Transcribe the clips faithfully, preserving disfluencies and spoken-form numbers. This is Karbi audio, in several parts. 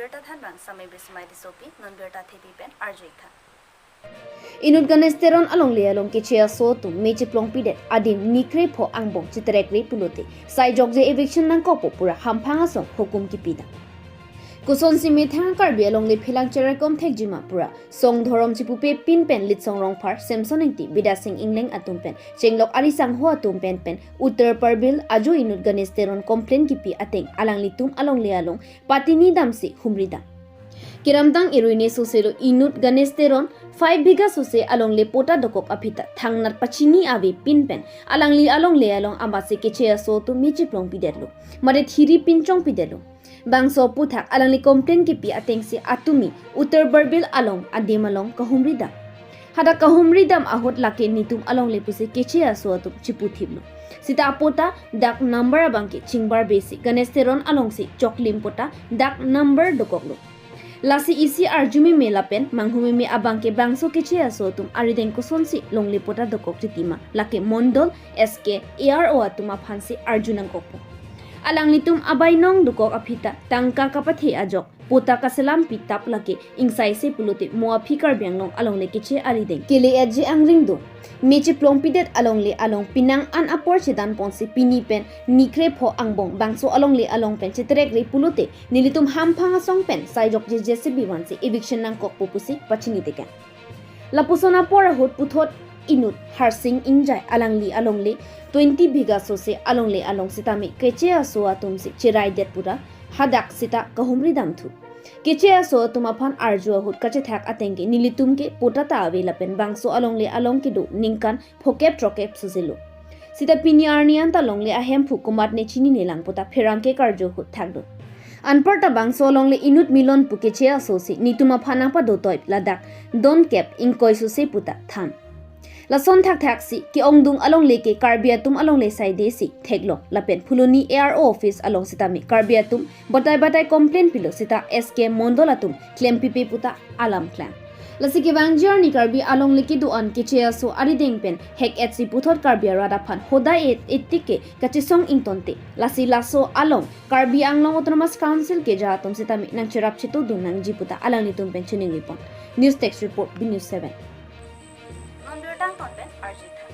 Birta thanbang Samai Bismai Tissopi, non birta thepi pen arju-ik tha. Inut Ganesh Teron alongle along keche aso atum me cheplongpidet adim ni krepho angbong cheterekre pulote sai jokje eviction nangkokpo pura hamphang asong hukum kipidam. Kosonsi methang Karbi alongle phelang cherekom thekjima pura song dhorom chipupe pin pen Litsong Rongphar, Samson Ingti, Bidya Sing Engleng atum pen chenglok ari sangho atum pen pen Uttar Parbil ajo inut Ganesh Teron complain kipi ateng alanglitum alongle along patini damsi humridam. Keramtang iruine soselo inut Ganesh Teron five bigha sose alongle pota dokok aphi ta thangnat pachini ave pin pen alangli alongle along amatsi keche aso atum me cheplongpidetlo, mate thiri pinchongpidetlo. Bangso aphuthak alangli complain kipi atengsi atumi Uttar Parbil along adim along kahumridam. Hadak kahumridam ahut lake nitum alongle pusi keche aso atum chiputhiplo. Sita apota dak number abangke chingbar besi Ganesh Teron alongsi choklim pota dak number dokoklo. Lasi isi arjumeme lapen manghumeme abangke bangso keche aso atum arideng kosonsi longle pota dokok titima lake Mondol S K A R O atum aphansi arju nangkokpo. Alanglitum abainong dokok aphi ta tangka kapathe ajok pota kaselam pitap lake ingsaise pulote mo aphi Karbi Anglong alongle keche arideng kele aji angring do. Me cheplongpidet alongle along penang an apor chedan ponsi pini pen ni krepho angbong bangso alongle along pen cheterekre pulote nelitum hamphang asong pen sai jokje J C B vansi eviction nangkokpo pusi pachini tekang. Lapuson apor ahut puthot inut Harsing Ingjai alangli alongle twenty bigha sose alongle along sitame keche aso atumsi cheraidet pura hadak sita kahumridam thu. Keche aso atum aphan arju ahut kachethak atengke nelitum ke pota ta ave lapen bangso alongle along kedo ningkan phokep trokep soselo. Sita pini arni anta longle ahemphu komatne chinine lang pota pherangke karju ahut thakdo. Anparta bangso alongle inut milon pu keche asosi nitum aphan nangpadotoi ladak donkep ingkoi sose puta tham. Lason thakthaksi ke-ongdung alongle ke Karbi atum alongle saidesi theklong lapen Phuloni A R O office along sitame Karbi atum batai batai complain pilo sita S K Mondol atum klempipe puta alam klang. Lasi kevangji arni Karbi alongle kedo-an keche aso arideng pen hek-etsi puthot Karbi arat aphan hodai et etik ke kachesong ingtonte. Lasi laso along Karbi Anglong Autonomous Council keja atum sitame nangcherap chetudun nangji puta alanglitum pen chiningripon. News Desk Report, B News seven. Non birta angton pen arju-ik tha.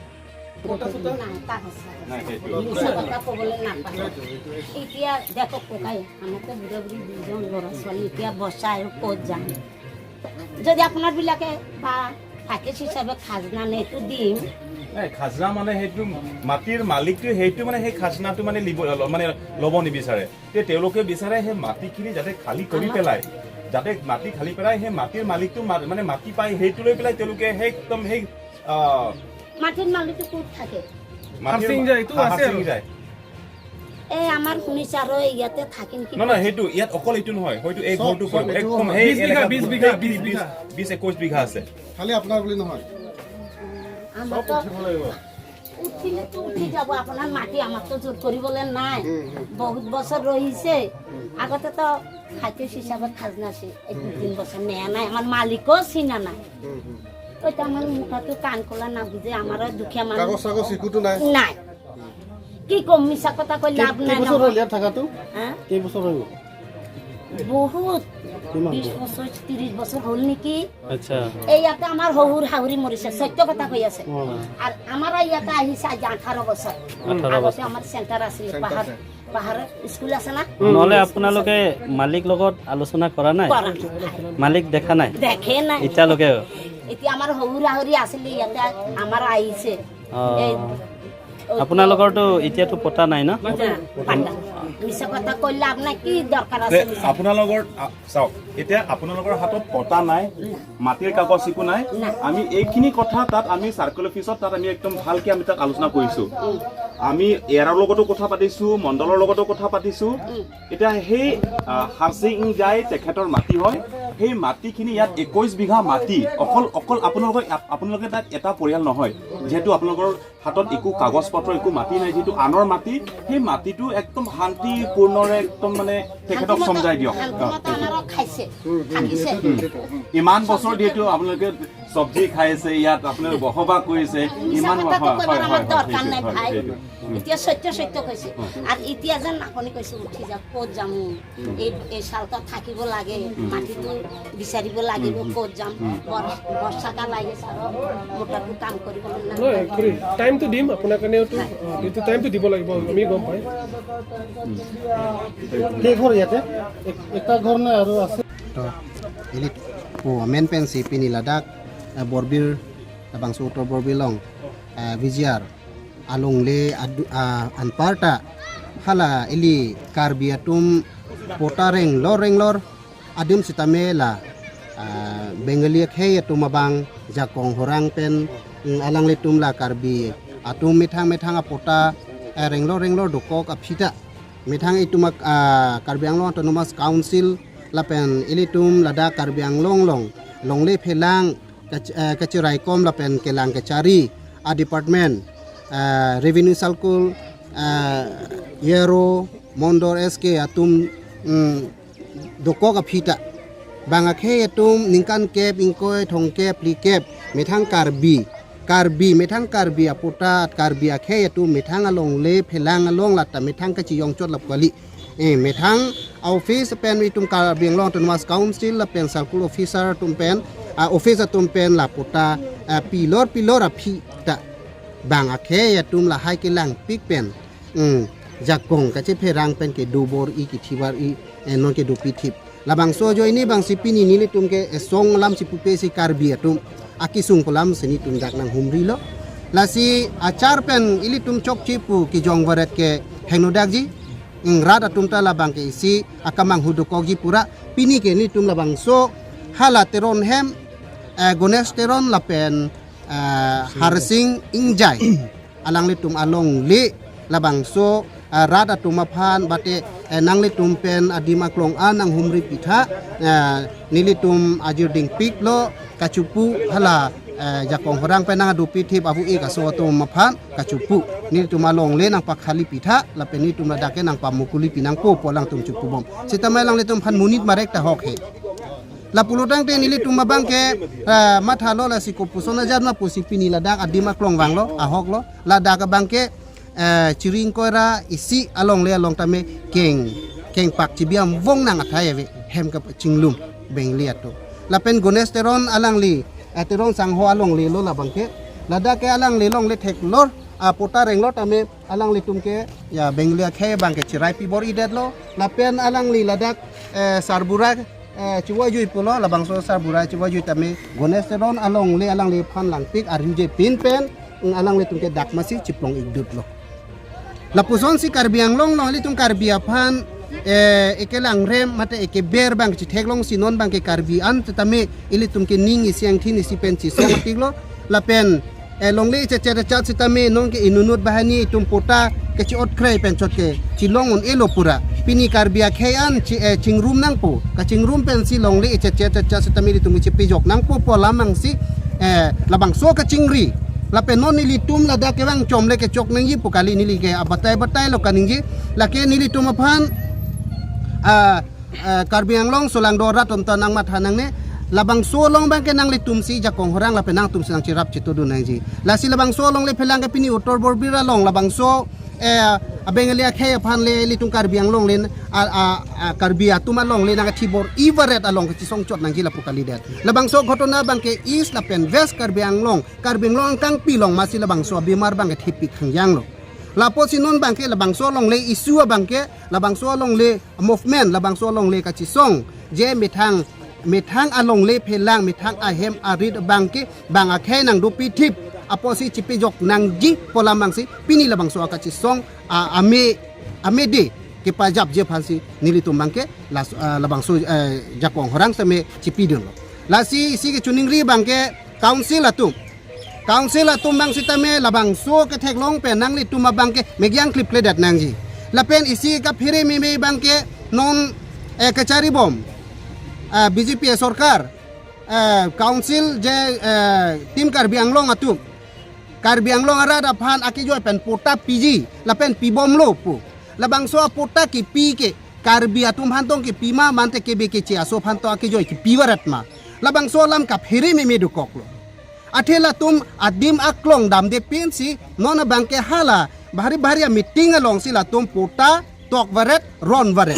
নাই, সেইটো। মিছা কথা ক'বলৈ নাপায়। এতিয়া দেখক ককাই, আমাতকৈ বুঢ়া বুঢ়ী দুজন ল'ৰা ছোৱালী এতিয়া বচাই আৰু ক'ত যাম? যদি আপোনাৰবিলাকে বা পেকেজ হিচাপে খাজনা নে এইটো দিম। নাই, খাজনা মানে সেইটো মাটিৰ মালিকটোৱে সেইটো মানে সেই খাজনাটো মানে লিব-, ল-, মানে ল'ব নিবিচাৰে। তে তেওঁলোকে বিচাৰে সেই মাটিখিনি যাতে খালী কৰি আমাৰ পেলাই, যাতে মাটি খালী পেলাই সেই মাটিৰ মালিকটো মা-, মানে মাটি পায়, সেইটো লৈ পেলাই তেওঁলোকে সেই একদম সেই, আহ, মাটিৰ মালিকটো ক'ত থাকে? মাটিৰ হাৰচিং যায়, এইটো হা-, আছে হাৰচিং আৰু। যায়। এই আমাৰ শুনিছে আৰু ইয়াতে থাকিম কি নহয়, নহয়, সেইটো ইয়াত অকল এইটো নহয়, হয়তো এই চব, ঘৰটো চব পৰিব। এইটো একদম হয়। সেই বিশ বিঘা, এলেকাটো বিশ বিঘা, বিশ বিশ বিঘা। বিশ, বিশ, একৈশ বিঘা আছে। খালি আপোনাৰ বুলি নহয়। আমাৰতো চব উঠিব লাগিব। উঠিলেতো উঠি যাব, আপোনাৰ মাটি আমাৰতো জোৰ কৰিবলৈ নাই। হুম, হুম। বহুত বছৰ ৰহিছে। হুম। আগতে তো খাইতে হিচাপত খাজনা আছে। এই দুই তিন বছৰ নেয়া নাই, আমাৰ মালিকো চিনা নাই। হুম, হুম। ওইটা আমাৰ মুখাটো কাণ খোলা না বুজে, আমাৰো দুখীয়া মানুহ। কাগজ চাগজ একোতো নাই? নাই। কি কম, মিছা কথা কৈ লাভ নাই কেইবছৰ নহয়। হ'ল ইয়াত থাকাটো? হা? কেইবছৰ হৈ গ'ল? বহুত। কিমান বিশ হ'ল? বছৰ, ত্ৰিশ বছৰ হ'ল নেকি? আচ্ছা। এই ইয়াতে আমাৰ শহুৰ শাহুৰী মৰিছে, সত্য কথা কৈ আছে। অ। আৰু আমাৰ ইয়াতে আহিছে আজি আঠাৰ বছৰ। আঠাৰ আগতে বছৰ। আমাৰ চেণ্টাৰ আছিলে, চেণ্টাৰ পাহাৰ, চেণ্টাৰ। পাহাৰৰ স্কুল আছে না? উম। নহ'লে আপোনালোকে মালিক লগত আলোচনা কৰা নাই? কৰা নাই। মালিক দেখা নাই? দেখে নাই। এতিয়ালৈকে? এতিয়া আমাৰ শহুৰ শাহুৰী আছিলে ইয়াতে, আমাৰ আহিছে। অ। এই আপোনালোকৰতো এতিয়াতো পটা নাই ন? না, পাতা। মিছা কথা কৈ লাভ নাই, কি দৰকাৰ আছে তে মিছা? আপোনালোকৰ, আ, চাওক, এতিয়া আপোনালোকৰ হাতত পটা নাই, মাটিৰ কাগজ একো নাই। নাই। আমি এইখিনি কথা তাত আমি চাৰ্কল অফিচত তাত আমি একদম ভালকে আমি তাত আলোচনা কৰিছো। উম। আমি এ আৰৰ লগতো কথা পাতিছো, মণ্ডলৰ লগতো কথা পাতিছো। উম। এতিয়া সেই, আ, হাৰচিং ইংজাই তেখেতৰ মাটি হয়, সেই মাটিখিনি ইয়াত একৈশ বিঘা মাটি, অকল, অকল আপোনালোকৰ, আপোনালোকে তাত এটা পৰিয়াল নহয়, যিহেতু আপোনালোকৰ হাতত একো কাগজ পত্ৰ, একো মাটি নাই, যিটো আনৰ মাটি, সেই মাটিটো একদম শান্তিপূৰ্ণৰে একদম মানে তেখেতক শান্তিমতা, চমজাই দিয়ক। শান্তিমতা অ, আমাৰো খাইছে, থাকিছে। ইমান বছৰ যিহেতু আপোনালোকে চব্জি খাইছে, ইয়াত আপোনালোকে বসবাস কৰিছে, ইমিছা ইমান কথা হয়, কৈ হয়, আমাৰ হয়, হয়, দৰকাৰ নাই, হয়, ভাই। সেইটো। উম। এতিয়া সত্য সত্য কৈছে। হয়। আৰু এতিয়া যেন আপুনি কৈছে, উঠি যাওক, ক'ত যাম? উম। এই, এই চালটা থাকিব লাগে, উম। মাটিটো বিচাৰিব লাগিব, উম। ক'ত যাম? উম। বৰ-, বৰ্ষাকাল আহি আছে আৰু মটৰটো কাম কৰিব মন নাই। নহয়, খুৰী, টাইমটো দিম আপোনাৰ কাৰণেওতো, হয়। অ, এইটো টাইমটো দিব লাগিব, আমি গম পাই। উম। কেইঘৰ ইয়াতে? এক-, এটা ঘৰ নে আৰু আছে? To, ili po amen pensi pini ladak, eh, Borbil, labangso Uttor Borbil along, eh, V G R alongle adu-, ah, anparta hala ili Karbi atum pota renglor renglor adim sitame la, ah, Bengali akhei atum abang jakong horang pen, mm, alanglitum la Karbi atum methang methang apota, eh, renglor renglor dokok aphi ta methang itum ak-, ah, Karbi Anglong Autonomous Council lapen ilitum ladak Karbi Anglong along longle phelang kach-, eh, kachiraikom lapen kelang kachari a department, eh, Revenue Circle, eh, Yero, Mondor S K atum, mm, dokok aphi ta bang akhei atum ningkan kep ingkoi thomkep phlikep methang Karbi, Karbi, methang Karbi apota, Karbi akhei atum methang alongle phelang along lata methang kachiyong chot lap kali. Eh, methang office pen itum Karbi Anglong Autonomous Council lapen circle officer atum pen, ah, office atum pen la pota, ah, pilor pilor aphi ta bang akhei atum lahai kelangpik pen, mm, jakong kachepherang pen kedo bor-i, kethi bar-i, eh, non kedo pithip. Labangso ajoine bangsi pini nelitum ke esong alam si pupe si Karbi atum akesung pu alam si nelitum dak nanghumrilo. Lasi achar pen ilitum chokche pu kejong varet ke hengno dakji. Mm, rat atum ta labang ke isi akamanghu dokokji pura. Pini ke nelitum labangso hala Teron hem, eh, Ganesh Teron lapen, eh, Harsing Ingjai alanglitum alongle labangso, eh, rat atum aphan bate, eh, nanglitum pen adim aklong an nanghumri pitha, eh, nelitum ajirding piklo kachupu hala, eh, jakong horang pen nangdo pithip avu ik aso atum aphan kachupu. Nelitum alongle nangpakhali pitha lapen nelitum ladak ke nangpamukuli pinangpo pu alangtum chupu bom. Sitame alanglitum aphan monit marek ta hok he. Lapulo tangte nelitum abang ke, eh, mathalo lasi kopuson ajat ma pusi pini ladak adim aklong vanglo, ahoklo. Ladak abang ke, eh, chiri ingkoi ra isi alongle along tame keng, kengpak chibiam vong nang athai ave hem kachinglum Bengali atum. Lapen Ganesh Teron alangli, eh, Teron sangho alongle lo labang ke. Ladak ke alangli longle theklor, ah, pota renglor tame alanglitum ke, ya, Bengali akhei abang ke chirai pi bor-i detlo. Lapen alangli ladak, eh, Sarbura, eh, chiwajui pulo, labangso Sarbura chiwajui tame Ganesh Teron alongle alangli aphan langpik arjuje pin pen, mm, alanglitum ke dak masi chiplong ikdutlo. Lapuson si Karbi Anglong along ilitum Karbi aphan, eh, ekelang rem mate ekeber bang chitheklong si non bang ke Karbi an tame ilitum ke ning isi angthin isi pen chisong apiklo. Lapen, eh, longle chechet chat sitame non ke inut inut banghini itum pota ke chi-ot kre pen chot ke chilong un-elo pura. Pini Karbi akhei an chi, eh, chingrum nangpo. Kachingrum pensi longle chechet chat sitame ilitum chipejok nangpo pu alam angsi, eh, labangso kachingri. Lapen non nelitum ladak kevang chomle kechok nangji pu kali, neli ke abatai batai lo kaningje. Lake nelitum aphan, ah, eh, Karbi Anglong solangdo rat atum ta nangmatha nangne, labangso along bang ke nanglitum si jakong horang lapen nangtum si nangcherap chitudun nangji. Lasi labangso alongle phelang ke pini Uttor Borbil along labangso, eh, a Bengali akhei aphan le ilitum Karbi Anglong le, a, a, a, Karbi atum alongle nangkathi bor-i varet along kachisong chot nangji lapu kalidet. Labangso ghotona bang ke East lapen West Karbi Anglong, Karbi Anglong angkangpi along masi labangso abimar bang ke thepik hangjang lo. Lapusi non bang ke labangso alongle issue abang ke, labangso alongle movement, labangso alongle kachisong, je methang, methang alongle phelang, methang ahem arit bang ke, bang akhei nangdo pithip, apotsi chipejok nangji pu alam angsi, pini labangso akachisong, a, ame, amede kepajapji aphansi nelitum bang ke, las-, ah, labangso, eh, jakong horang sitame chipidunlo. Lasi isi kechiningri bang ke, council atum, Council atum bang sitame labangso ketheklong pen nanglitum abang ke megyang klip kledat nangji. Lapen isi kaphere meme bang ke non, eh, kachari bom, eh, B J P sorkar, eh, council je, eh, Team Karbi Anglong atum, Karbi Anglong arat aphan akejoi pen pota piji lapen pibomlo pu. Labangso apota kepi ke Karbi atum aphan tong kepi ma, mate kebe keche aso aphan tong akejoi kepi varet ma. Labangso alam kaphere meme dokoklo. Athe latum adim aklong damde pensi non abangke hala bhari bhari meeting alongsi latum patta tok varet, ron varet.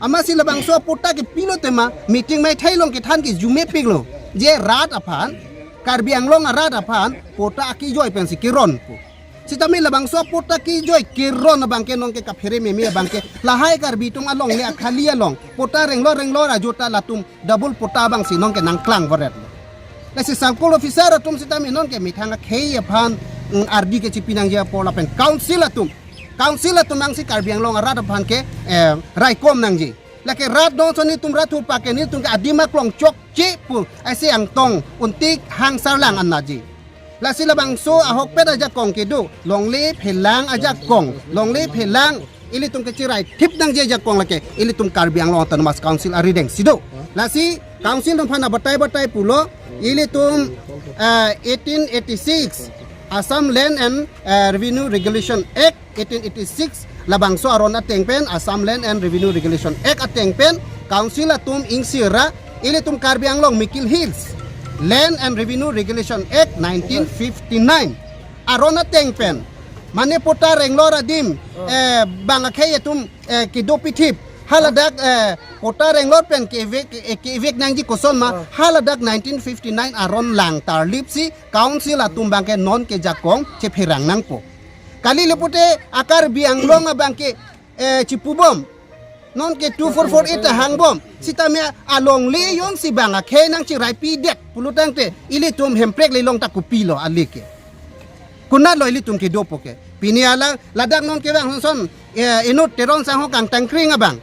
Amatsi labangso patta kepilo tema meeting maithai along kethan ke jumepiklo. Je rat aphan, Karbi Anglong arat aphan patta akejoi pensi keron pu. Sitame labangso patta kejoi keron abangke nonke kaphere meme abangke lahai Karbi atum alongle akhali along patta renglor renglor ajo ta latum double patta abangsi nonke nangklang varet. Lasi circle officer atum sitame nonke methang akhei aphan, mm, ardi kechepi nangji apor lapen council atum. Council atum nangsi Karbi Anglong arat aphan ke, eh, raikom nangji. Lake rat dong soni tum rat thurpak ke nelitum ke adim aklong chokche pu isi angtong untik hangsar lang anaji. Lasi labangso ahokpet ajakong kedo, longle phelang ajakong, longle phelang ilitum kecherai thip nangji ajakong lake ilitum Karbi Anglong Autonomous Council arideng si do. Lasi council atum aphan abatai batai pulo, ilitum, eh, eighteen eighty-six Assam Land and, eh, Revenue Regulation Act eighteen eighty-six labangso aron ateng pen, Assam Land and Revenue Regulation Act ateng pen council atum ingsira ilitum Karbi Anglong Mikir Hills Land and Revenue Regulation Act nineteen fifty-nine aron ateng pen, mane patta renglor adim, eh, bang akhei atum, eh, kedo pithip, haladak, eh, patta renglor pen ke-evict, eh, ke-evict nangji koson ma, haladak nineteen fifty-nine aron lang tarlip si council atum abangke nonke jakong chepherang nangpo. Kali le pute a-Karbi Anglong abangke, eh, chipubom. Nonke two four four eight ta hangbom. Sitame alongle jongsi bang akhei nangcheraipidet pulo tangte ilitum Hemprek le long ta kopilo alike. Konatlo ilitum kedopo ke. Pini alang ladak nonke bang sonson, eh, inut Teron Sangho kangtangkring abang.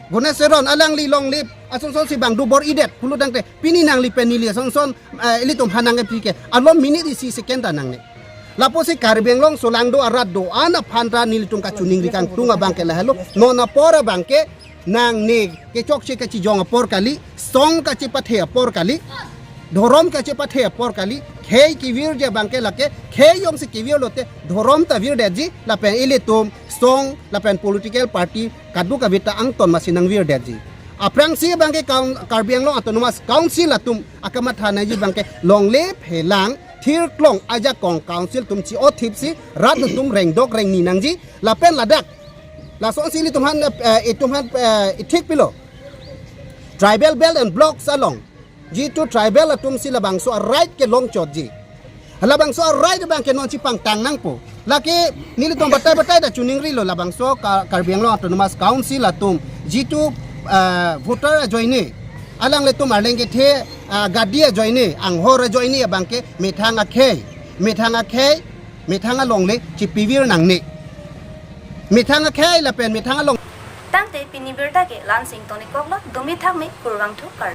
Ganesh Teron alangli longle asonson si bang dobor-idet pulo tangte pini nangli pen neli asonson, eh, ilitum hanang epike alom minute isi second ta nangne. Lapusi Karbi Anglong solangdo arat do-an aphan ta nelitum kachiningri kangtung abangke lahelo. Non apor abangke nangne kechokche kachijong apor kali, song kachepathe apor kali, dhorom kachepathe apor kali, khei kevirji abangke lake, khei jongsi kevir lote dhorom ta virdetji, lapen ilitum song lapen political party kadokave ta angton masi nangvirdetji. Aphrangsi abangke Kar-, Karbi Anglong Autonomous Council atum akamatha nangji abangke longle phelang thirklong ajakong council atum chi-o thip si rat atum rengdok rengni nangji lapen ladak. Lasonsi ilitum aphan, eh, itum aphan, eh, ithik pilo. Tribal belt and blocks along jitu tribal atum si labangso a-right ke longchotji. Labangso a-right abangke non chepangtang nangpo. Lake nelitum batai batai ta chiningrilo labangso Ka-, Karbi Anglong Autonomous Council atum jitu, ah, voter ajoine, alanglitum arleng kethe, ah, gadi ajoine, anghor ajoine abangke methang akhei, methang akhei, methang alongle chepivir nangne. Methang akhei lapen methang along. Tangte pini birta ke la-ansi ingtonikoklo, dumi thakme, kurvangthu, kardom.